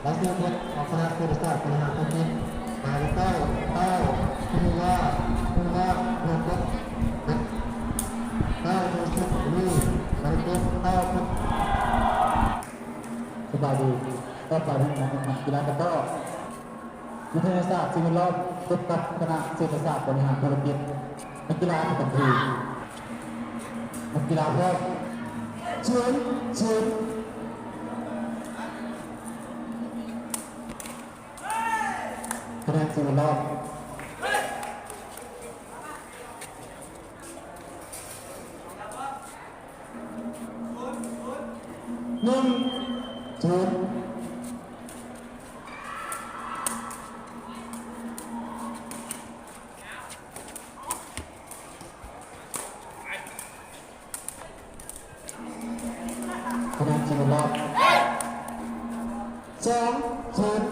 ລາຍຊື່ເຈັດ ຂອງຄະນະເສດຖະສາດບໍລິຫານທຸລະກິດ ໝາຍເລກເກົ້າ ເຕົ້າ ພູວາ ພູວາ ເມືອງບົດ ເກົ້າ ໂດຍສິດ ລີ ໝາຍເລກເຈັດ ເກົ້າ ສະບາຍດີ ຕໍ່ໄປເປັນການແຂ່ງຂັນກິລາຕະກ້ອ ວິທະຍາສາດສິ່ງແວດລ້ອມ ພົບກັບຄະນະເສດຖະສາດບໍລິຫານທຸລະກິດ ນັກກິລາປະຈຳທີ ນັກກິລາພ້ອມ ສູນ ສູນ ຄະແນນສະເໝີລອບ ໜຶ່ງ ສູນ. ຄະແນນສະເໝີລອບ ສອງ ສູນ.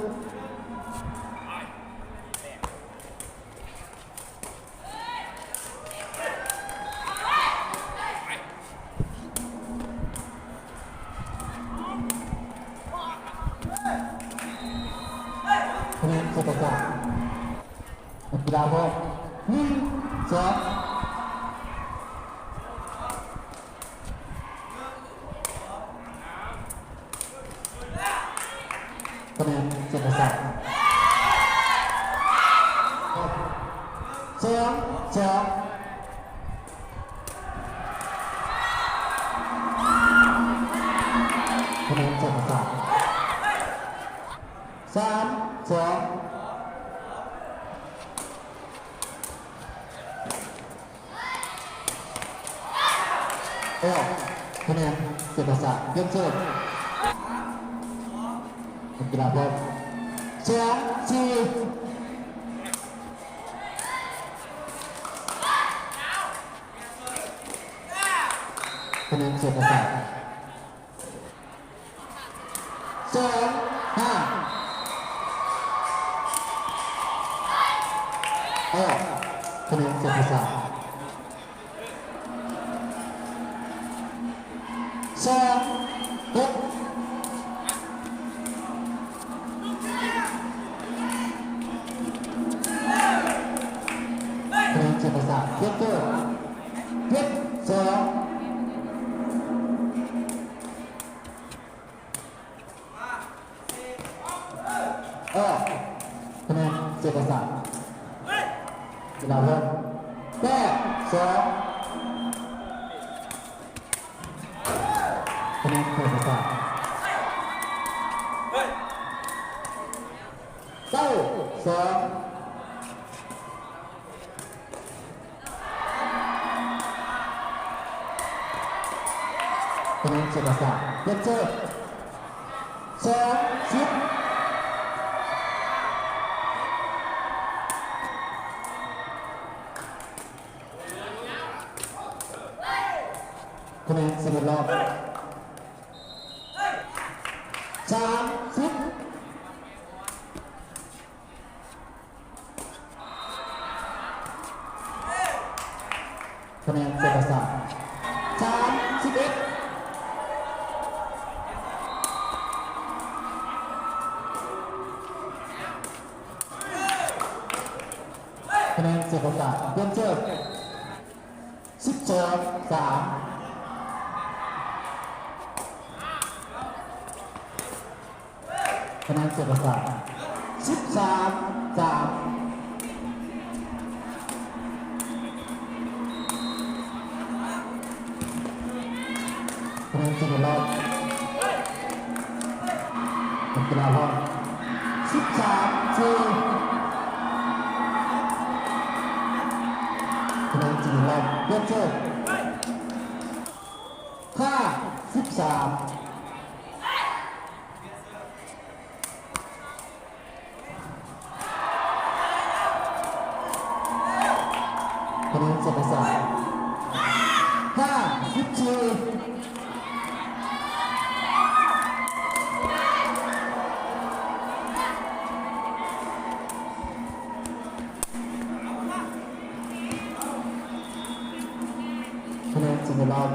ຄະແນນເສດຖະສາດ ນັກກິລາພ້ອມ ໜຶ່ງ ສອງ. ຄະແນນເສດຖະສາດ ສອງ ສອງ. ຄະແນນເສດຖະສາດ ສາມ ສອງ. ອອກຄະແນນເສດຖະສາດ ປ່ຽນເສີບ ນັກກິລາພ້ອມ ສອງ ສີ່. ຄະແນນເສດຖະສາດ ສອງ ຫ້າ. ອອກຄະແນນເສດຖະສາດ ສອງ ຫົກ. ຄະແນນເສດຖະສາດ ເຈັດ ເຈັດ ສອງ. ອອກຄະແນນເສດຖະສາດ ກິລາພົນ ແປດ ສອງ. ຄະແນນເສດຖະສາດ ເກົ້າ ສອງ. ຄະແນນເສດຖະສາດ ເຈັດ ສອງ ສິບ. ຄະແນນສະເໝີລອບ ສາມ ສິບ. ຄະແນນເສດຖະສາດ ສາມ ສິບເອັດ. ຄະແນນເສດຖະສາດ ປ່ຽນເສີບ ສິບສອງ ສາມ. ຄະແນນເສດຖະສາດ ສິບສາມ ສາມ. ຄະແນນສະເໝີລອບ ນັກກິລາພ້ອມ ສິບສາມ ສີ່. ຄະແນນສະເໝີລອບ ເປັນເຊີ ຫ້າ ສິບສາມ. ຄະແນນເສດຖະສາດ ຫ້າ ສິບສີ່. ຄະແນນສະເໝີລອບ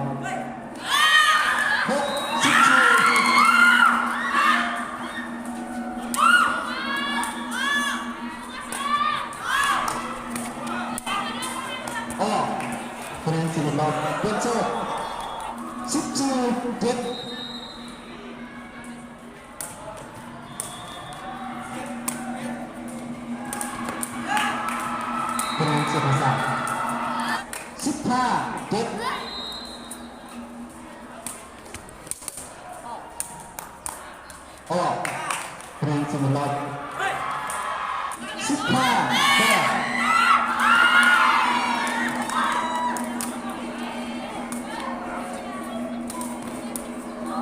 ຫົກ ສິບສີ່. ເຈັດ ສິບຫ້າ ເຈັດ ອອກ ຄະແນນສະເໝີລອບ ສິບຫ້າ ແປດ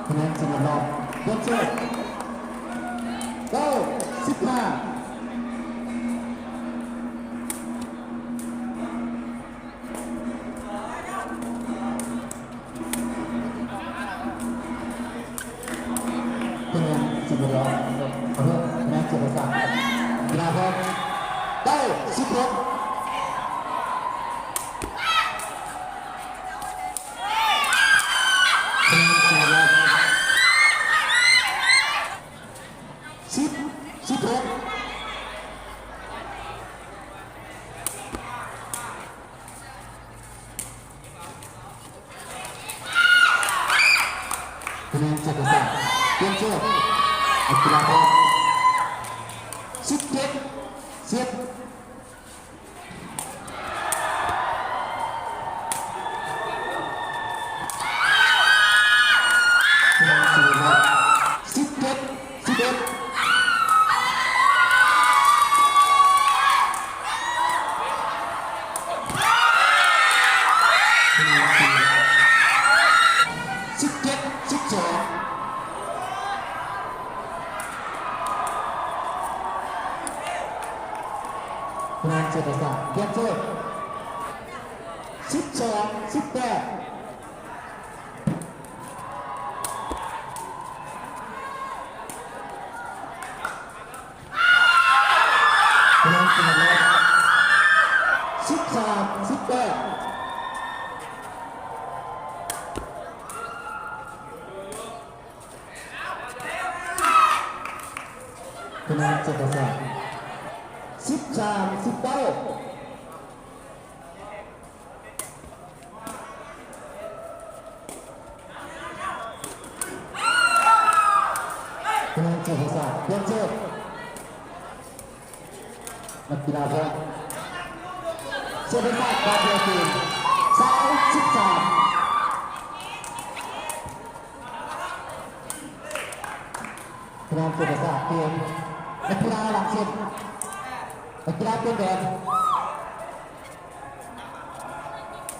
ຄະແນນສະເໝີລອບ ເປັນເຊີດ ເກົ້າ ສິບຫ້າ ຄະແນນສະເໝີລອບ ຂອໂທດ ຄະແນນເສດຖະສາດ ເວລາພ້ອມ ເກົ້າ ສິບຫົກ ຄະແນນສະເໝີລອບ ສິບ ສິບຫົກ ຄະແນນເສດຖະສາດ ປ່ຽນເສີບ ນັກກິລາພ້ອມ ສິບເຈັດ ສິບ ຄະແນນສະເໝີລອບ ສິບເຈັດ ສິບເອັດ ຄະແນນສະເໝີລອບ ສິບເຈັດ ສິບສອງ ຄະແນນເສດຖະສາດ ແດນເຊີ ສິບສອງ ສິບແປດ ຄະແນນສະເໝີລອບ ສິບສາມ ສິບແປດ ຄະແນນເສດຖະສາດ ສິບສາມ ສິບເກົ້າ ຄະແນນເສດຖະສາດ ປ່ຽນເສີບ ນັກກິລາພ້ອມ ເສດຖະສາດ ບາດດຽວເກມ ຊາວ ສິບສາມ ຄະແນນເສດຖະສາດ ປ່ຽນ ນັກກິລາຫຼັງເສັ້ນ ນັກກິລາປ່ຽນແດນ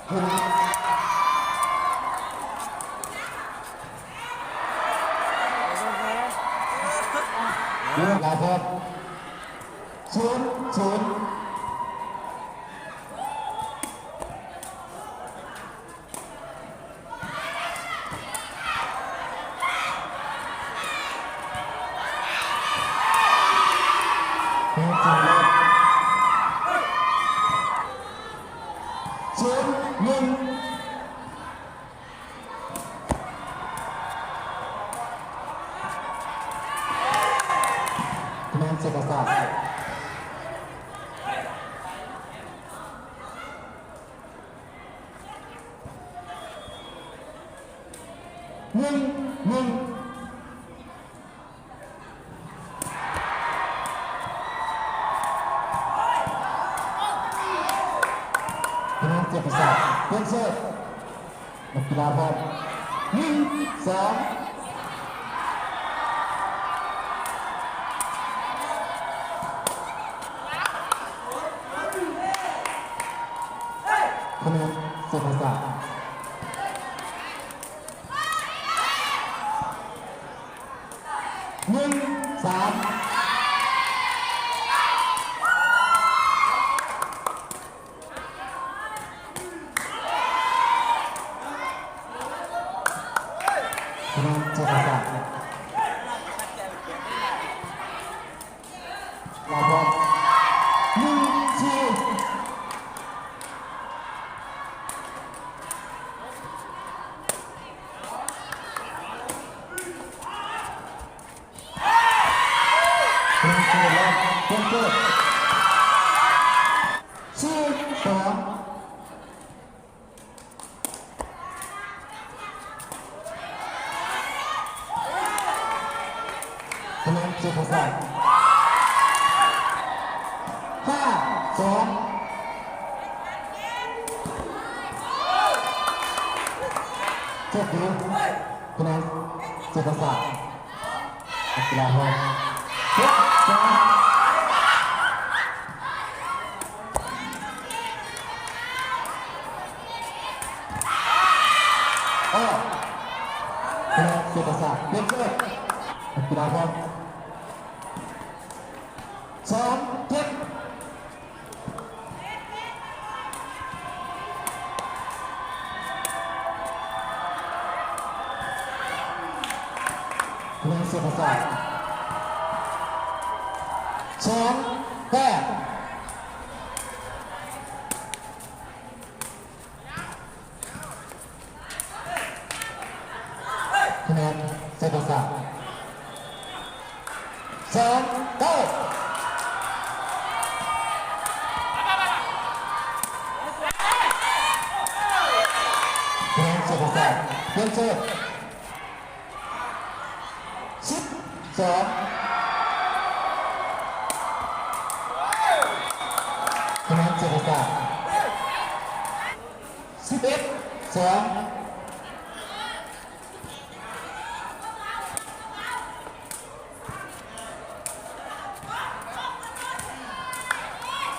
ເວລາພ້ອມ ສູນ ສູນ ສູນ ໜຶ່ງ ຄະແນນເສດຖະສາດ ໜຶ່ງ ໜຶ່ງ ຄະແນນເສດຖະສາດ ເປັນເສີບ ນັກກິລາພ້ອມ ໜຶ່ງ ສອງ ຄະແນນເສດຖະສາດ ໜຶ່ງ ສາມ ຄະແນນເສດຖະສາດ ລາວພ້ອມ ໜຶ່ງ ສີ່ ຄະແນນສະເໝີລອບ ເປັນເກີດ ສີ່ ສອງ ຄະແນນເສດຖະສາດ ຫ້າ ສອງ. ໂຊກດີ ຄະແນນເສດຖະສາດ ນັກກິລາຮອດ ເຈັດ ສອງ ອອກ ຄະແນນເສດຖະສາດ ປ່ຽນເສີບ ນັກກິລາຮອດ ສອງ ເຈັດ ຄະແນນເສດຖະສາດ ສອງ ແປດ ຄະແນນເສດຖະສາດ ສອງ ເກົ້າ ຄະແນນເສດຖະສາດ ປ່ຽນເສີບ ສິບ ສອງ ຄະແນນເສດຖະສາດ ສິບເອັດ ສອງ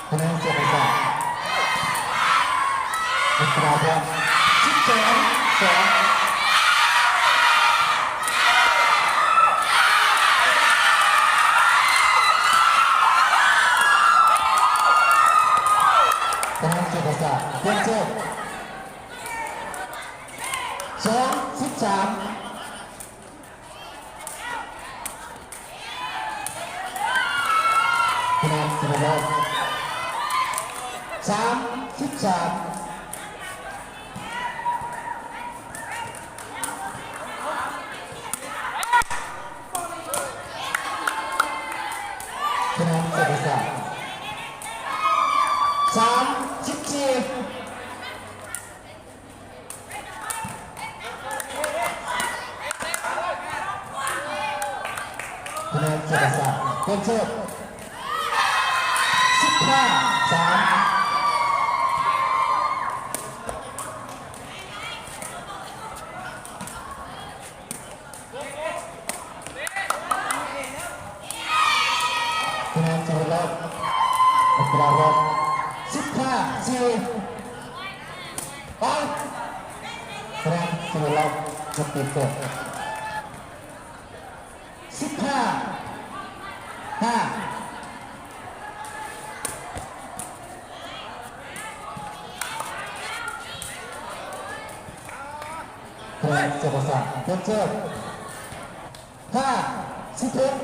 ຄະແນນເສດຖະສາດ ເອັກສຕຣາທອມ ສິບສອງ ສອງ ຄະແນນເສດຖະສາດ ປ່ຽນເສີບ ສອງ ສິບສາມ ຄະແນນສະເໝີ ສາມ ສິບສາມ ຄະແນນເສດຖະສາດ ສາມ ສິບສີ່ ຄະແນນເສດຖະສາດ ເປັນເສີບ ສິບຫ້າ ສາມ ຄະແນນສະເໝີ ນັກກິລາຮອດ ສິບຫ້າ ສີ່ ໄປ ຄະແນນສະເໝີ ນັກເຕະເກີດ ສິບຫ້າ ຫ້າ ຄະແນນເສດຖະສາດ ເປັນເສີບ ຫ້າ ສິບຫົກ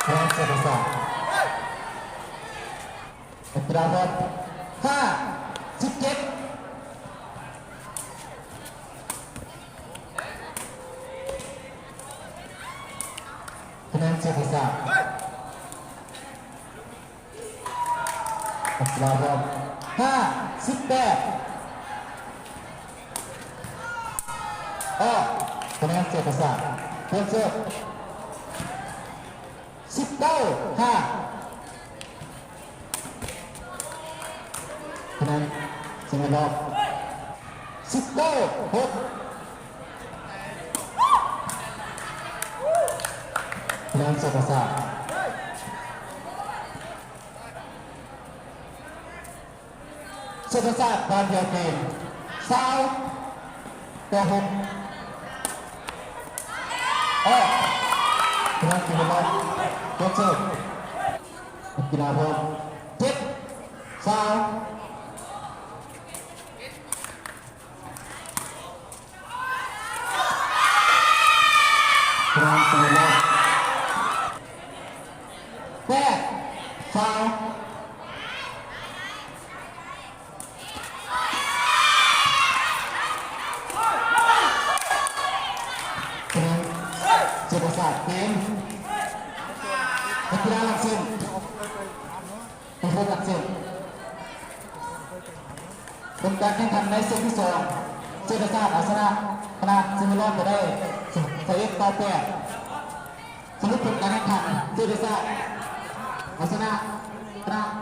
ຄະແນນເສດຖະສາດ ນັກກິລາຮອດ ຫ້າ ສິບເຈັດ ຄະແນນເສດຖະສາດ ນັກກິລາຮອດ ຫ້າ ສິບແປດ ອອກ ຄະແນນເສດຖະສາດ ປ່ຽນເສີບ ສິບເກົ້າ ຫ້າ ຄະແນນສະເໝີ ສິບເກົ້າ ຫົກ ຄະແນນເສດຖະສາດ ເສດຖະສາດ ບ້ານດຽວເກມ ຊາວ ຕໍ່ ຫົກ ອອກ ຄະແນນສະເໝີ ເປັນເສີບ ນັກກິລາພອມ ເຈັດ ຊາວ ຄະແນນສະເໝີ ແປດ ຊາວ ຄະແນນເສດຖະສາດ ເກມ ນັກກິລາຫຼັກເສັ້ນ ຜູ້ເຮັດຫຼັກເສັ້ນ ຜົນການແຂ່ງຂັນໃນເຊດທີສອງ ເສດຖະສາດເອົາຊະນະຄະນະສະເໝີໄປໄດ້ ຊາວເອັດ ຊາວແປດ ສະຫຼຸບຜົນການແຂ່ງຂັນ ເສດຖະສາດເອົາຊະນະ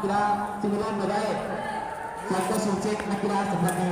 ຈາກສິ່ງແວດລ້ອມມາໄດ້ ສາມຕໍ່ສູນເຈັດ ນັກກິລາສຳພັດໃນ